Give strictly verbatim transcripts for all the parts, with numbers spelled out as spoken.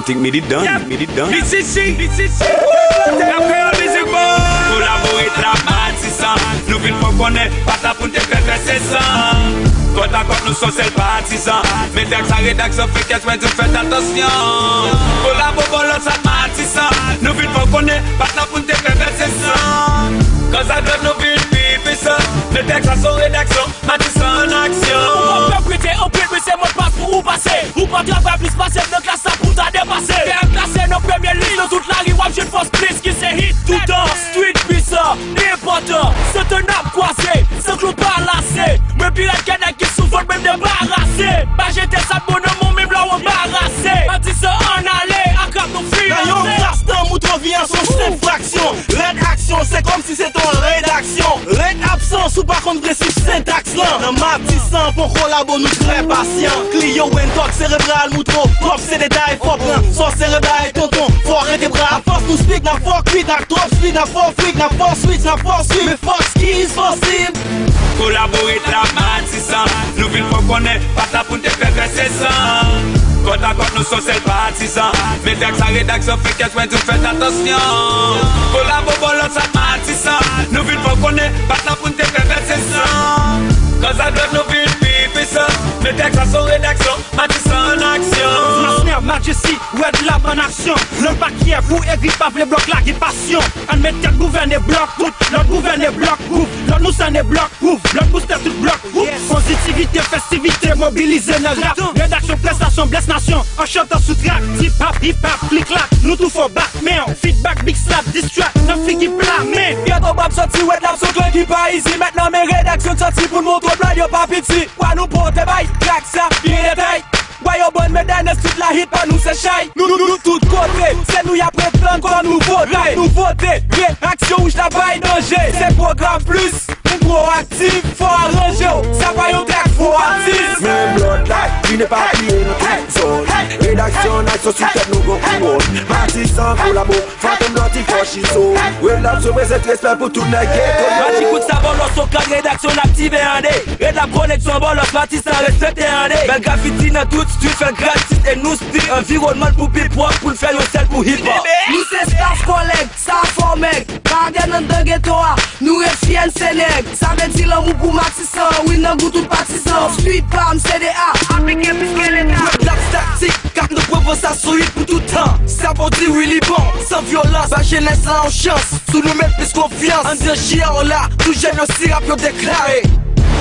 Think me did done, me did done. B C C, B C C, Rap Kreyòl Music Board. Kolabore trap Matisan, nou vin fè w konnen, pa t la pou n te fè vèse san. Kòt a kòt nou se yon sèl patizan. Men tèks sa redaksyon fè kès mwen di w fèt atansyon. Kolabo bòlòt sa Matisan, nou vin fè w konnen, pa t la pou n te fè vèse san. Kòz a dwèt nou vin pi pisan. Men tèks sa se yon redaksyon. Matisan an aksyon. Ou p ap pèt rete anpil, men se modpas pou ou pase. Ou p ap travay plis pase m nan klas la pou ta depase. Fè ak klase nan premye lis, nan tout lari w ap jwenn fòs plis ki se hit toutan. Street pis la, enpòtan. Santan n ap kwaze, san klou pa lase. Mwen pi rèd ke nèg ki sou vant mwen debarase. Pa jete sa bon nan men w menm lè w anbarase. Matisan ann ale, ak rap nou finanse. Nan yon klas tan, moutro vi an se yon senp fraksyon. Rèd aksyon, se kòmsi se te yon redaksyon. Rèd absan, si w pa konn prensip sentaks lan. Nan Matisan, pou kolabo, nou trè pasyan. Clio Wendog, serebral, moutro, twòp se detay, fò pran. Sò serebral, tonton, fò rete bra. Afòs nou spik, n ap fò kwit, n ap twòp spik, n ap fò frik, n ap fò switch, n ap fò switch. Men fòs ki is posib. Kolabore trap Matisan, nou vin fè w konnen, pa t la pou n te fè vèse san. Kòt a kòt nou se yon sèl patizan. Men tèks sa redaksyon fè kès mwen di w fèt atansyon. Kolabo bòlòt sa Matisan, nou vin fè w konnen, pa t la pou n te fè vèse san. Kòz a dwèt nou vin pi pisan. Men tèks sa se yon redaksyon, Matisan an aksyon. Masner, Majesty, Red Lab an aksyon. Lòt pa kyè pou egri pa vle blòk la gen pasyon. Ann met tèt gouvène blòk, tout lòt gouvène blòk, gouf, lòt nou sène blòk. Wouf, blòk boustè tout blòk. Wouf, pozitivite, festivite, mobilize nan rap. Redaksyon, prestasyon, blès nasyon. An chantan sou trak, tip hap, hip hap, klik klak. Nou tou fò bat men w. Feedback, big slap, diss track, nan figi pla men. Ghetto Bob soti, Red Lab se kle ki pa izi. Mentnan men redaksyon soti pou n montre blan yo pa piti. Wa nou pote bay, trak sa, byen detay. Wa yo bann medènes, tout la hit pa nou se chay. Nou, nou, nou tout kote, se nou y ap retann kòm nou vote. Nouvote, reaksyon wouj la bay danje. Se pwogram plis, nou pwoaktif, fò aranje w. Sa pa yon tèks pou atis. Men blòd la, vin epapiye nan tout zòn. Redaksyon an aksyon sou tèt nou gon kouwòn. Matisan kolabo, Fantom Dòti fò chizo. Red Lab se prezant, respè pou tout nèg geto yo. Maji kout sa bòlòs, sou kad redaksyon n aktive an de. Red Lab koneksyon bòlòs, Matisan respekte an de. Bèl grafiti nan tout street, fè l gratis e nou street. Anviwònman l pou pi pwòp, pou n fè yon sèl pou hip hop. Nou se staff kòlèg, sa fò mèg. Pa gè nan dan geto a, nou ret fyè n se nèg. Sa vle di lanmou pou Matisan, wi nan gou tout patizan. Street pa m, se de a, aplike plis ke leta. Red Lab taktik, k ap nan pwopansasyon hit pou tout tan. Sa pou di wi li bon, san vyolans, ba jenès la yon chans. Sou nou met plis konfyans. Anndan J R la, tou jèn yo si rap yo deklare.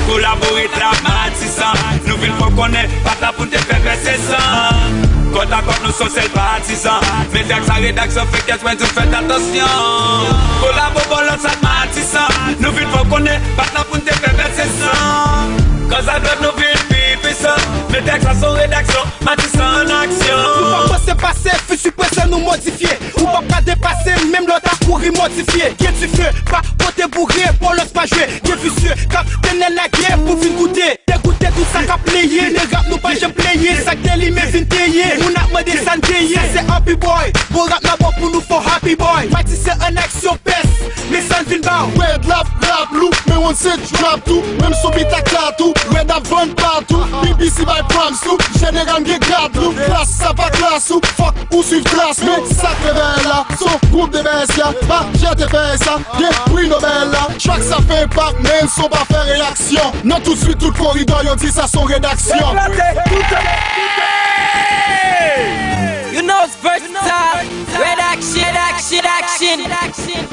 Kolabore trap Matisan, nou vin fè w konnen, pa t la pou n te fè vèse san. Kòt a kòt nou se yon sèl patizan. Men tèks sa redaksyon fè kès mwen di w fèt atansyon. Kolabo bòlòt sa Matisan, nou vin fè w konnen, pa t la pou n te fè vèse san. Kòz a dwèt nou vin pi pisan. Men tèks sa se yon redaksyon, Matisan an aksyon. Nou pa panse pase, fiti prese nou modifye. Ou p ap ka depase m, menm lè w ta kouri modifye. Gen dife, pa pote boure, bòlòs pa jwe. Gen visye, k ap tennen lage pou vin goute. Degoute tout sa k ap pleye, de rap nou pa janm pleye. Sa k te limen vin teye, moun ap mande sa n te ye. Se Happy Boy, bon rap la bon pou nou fò Happy Boy. Matisan an aksyon pès, men sa n vin ba w. Red Lab rap lou, men one six drop tou. Menm sou beat ak tatou, Red Lab vann patou. B B C bay proms tou, jeneral m gen grad lou. Klas sa pa klas ou, fòk ou swiv klas mwen. Sa k fè bagay la, se yon gwoup de B S ya. Pa jete fè sa, gen pri Nobèl la. Track sa fè enpak, men son pa fè reyaksyon. Non, tousuit tout koridò yo di sa se yon redaksyon. Eklate, tout. You know it's versatile. Red action, action, action.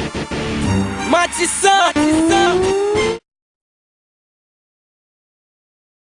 Matisan.